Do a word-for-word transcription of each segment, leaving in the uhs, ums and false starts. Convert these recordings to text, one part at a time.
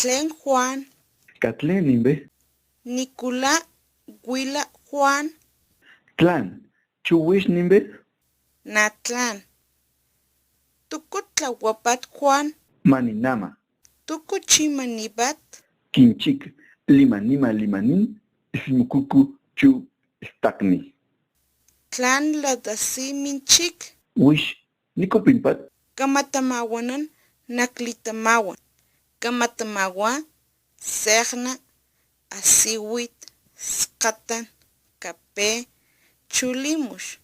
Katlen Juan. Katlen nimbe. Nikula wila Juan. Tlan, chu wix nimbe. Natlan. Tuku tlawapat Juan. Maninama. Tuku chi manipat. Kinchik, limanima limanin, smukuku chu stakni. Tlan latasi minchik. Wix nikupinpat. Kamatamawanan nak litamawan. Kamatamawa, sekgna, asiwit, skgatan, kape, chu limux.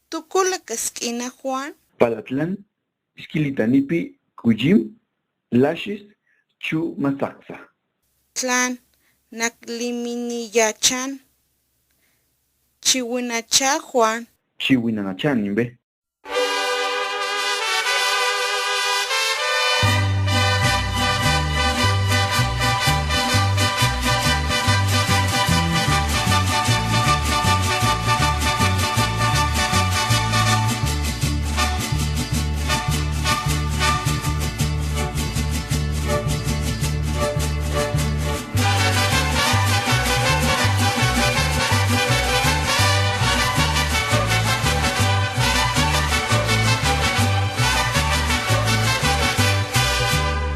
Tuku lakaskina Juan. Palatlan, skilitanipi kuyim, laxis, chu masakgsa. Tlan nak liminiyachan. Chiwinacha Juan. Chiwinanachan nimbe.